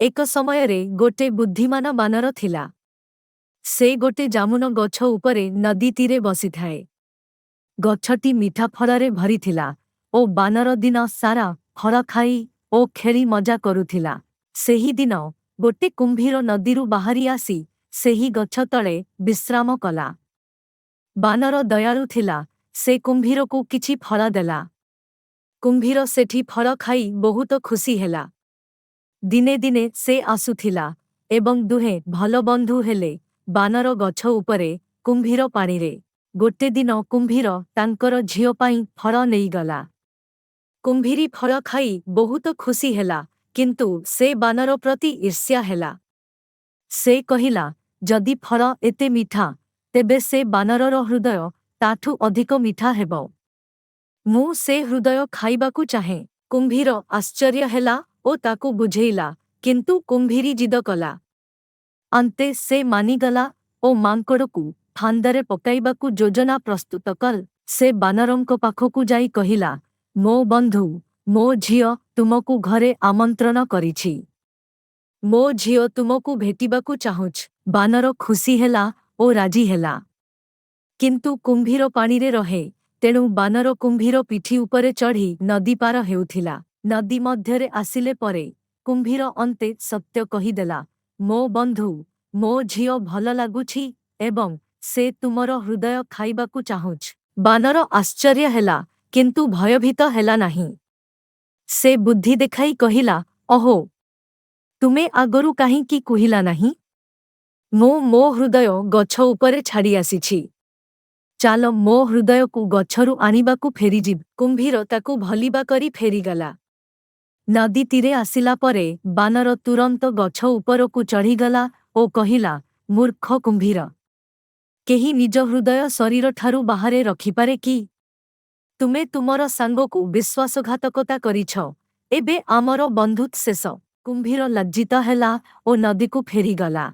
ଏକ ସମୟରେ ଗୋଟେ ବୁଦ୍ଧିମାନ ବାନର ଥିଲା। ସେ ଗୋଟେ ଜାମୁନ ଗଛ ଉପରେ ନଦୀ ତୀରେ ବସିଥାଏ। ଗଛଟି ମିଠା ଫଳରେ ଭରିଥିଲା ଓ ବାନର ଦିନ ସାରା ଫଳ ଖାଇ ଓ ଖେଳି ମଜା କରୁଥିଲା। ସେହିଦିନ ଗୋଟେ କୁମ୍ଭୀର ନଦୀରୁ ବାହାରି ଆସି ସେହି ଗଛ ତଳେ ବିଶ୍ରାମ କଲା। ବାନର ଦୟାଳୁ ଥିଲା, ସେ କୁମ୍ଭୀରକୁ କିଛି ଫଳ ଦେଲା। କୁମ୍ଭୀର ସେଠି ଫଳ ଖାଇ ବହୁତ ଖୁସି ହେଲା। ଦିନେ ଦିନେ ସେ ଆସୁଥିଲା ଏବଂ ଦୁହେଁ ଭଲ ବନ୍ଧୁ ହେଲେ, ବାନର ଗଛ ଉପରେ, କୁମ୍ଭୀର ପାଣିରେ। ଗୋଟେ ଦିନ କୁମ୍ଭୀର ତାଙ୍କର ଝିଅ ପାଇଁ ଫଳ ନେଇଗଲା। କୁମ୍ଭୀରୀ ଫଳ ଖାଇ ବହୁତ ଖୁସି ହେଲା, କିନ୍ତୁ ସେ ବାନର ପ୍ରତି ଈର୍ଷ୍ୟା ହେଲା। ସେ କହିଲା, ଯଦି ଫଳ ଏତେ ମିଠା, ତେବେ ସେ ବାନରର ହୃଦୟ ତାଠୁ ଅଧିକ ମିଠା ହେବ। ମୁଁ ସେ ହୃଦୟ ଖାଇବାକୁ ଚାହେଁ। କୁମ୍ଭୀର ଆଶ୍ଚର୍ଯ୍ୟ ହେଲା ଓ ତାକୁ ବୁଝେଇଲା, କିନ୍ତୁ କୁମ୍ଭୀରୀ ଜିଦ କଲା। ଅନ୍ତେ ସେ ମାନିଗଲା ଓ ମାଙ୍କଡ଼କୁ ଫାନ୍ଦରେ ପକାଇବାକୁ ଯୋଜନା ପ୍ରସ୍ତୁତ କଲା। ସେ ବାନରଙ୍କ ପାଖକୁ ଯାଇ କହିଲା, ମୋ ବନ୍ଧୁ, ମୋ ଝିଅ ତୁମକୁ ଘରେ ଆମନ୍ତ୍ରଣ କରିଛି। ମୋ ଝିଅ ତୁମକୁ ଭେଟିବାକୁ ଚାହୁଁଛି। ବାନର ଖୁସି ହେଲା ଓ ରାଜି ହେଲା। କିନ୍ତୁ କୁମ୍ଭୀର ପାଣିରେ ରହେ, ତେଣୁ ବାନର କୁମ୍ଭୀର ପିଠି ଉପରେ ଚଢ଼ି ନଦୀ ପାର ହେଉଥିଲା। ନଦୀ ମଧ୍ୟରେ ଆସିଲେ ପରେ କୁମ୍ଭୀର ଅନ୍ତେ ସତ୍ୟ କହିଦେଲା, ମୋ ବନ୍ଧୁ, ମୋ ଝିଅ ଭଲ ଲାଗୁଛି ଏବଂ ସେ ତୁମର ହୃଦୟ ଖାଇବାକୁ ଚାହୁଁଛି। ବାନର ଆଶ୍ଚର୍ଯ୍ୟ ହେଲା, କିନ୍ତୁ ଭୟଭୀତ ହେଲା ନାହିଁ। ସେ ବୁଦ୍ଧି ଦେଖାଇ କହିଲା, ଅହୋ, ତୁମେ ଆଗରୁ କାହିଁକି କହିଲା ନାହିଁ? ମୁଁ ମୋ ହୃଦୟ ଗଛ ଉପରେ ଛାଡ଼ି ଆସିଛି। ଚାଲ, ମୋ ହୃଦୟକୁ ଗଛରୁ ଆଣିବାକୁ ଫେରିଯିବି। କୁମ୍ଭୀର ତାକୁ ଭଲିବା କରି ଫେରିଗଲା। ନଦୀ ତୀରେ ଆସିଲା ପରେ ବାନର ତୁରନ୍ତ ଗଛ ଉପରକୁ ଚଢ଼ିଗଲା ଓ କହିଲା, ମୂର୍ଖ କୁମ୍ଭୀର! କେହି ନିଜ ହୃଦୟ ଶରୀରଠାରୁ ବାହାରେ ରଖିପାରେ କି? ତୁମେ ତୁମର ସାଙ୍ଗକୁ ବିଶ୍ୱାସଘାତକତା କରିଛ। ଏବେ ଆମର ବନ୍ଧୁତ୍ୱ ଶେଷ। କୁମ୍ଭୀର ଲଜ୍ଜିତ ହେଲା ଓ ନଦୀକୁ ଫେରିଗଲା।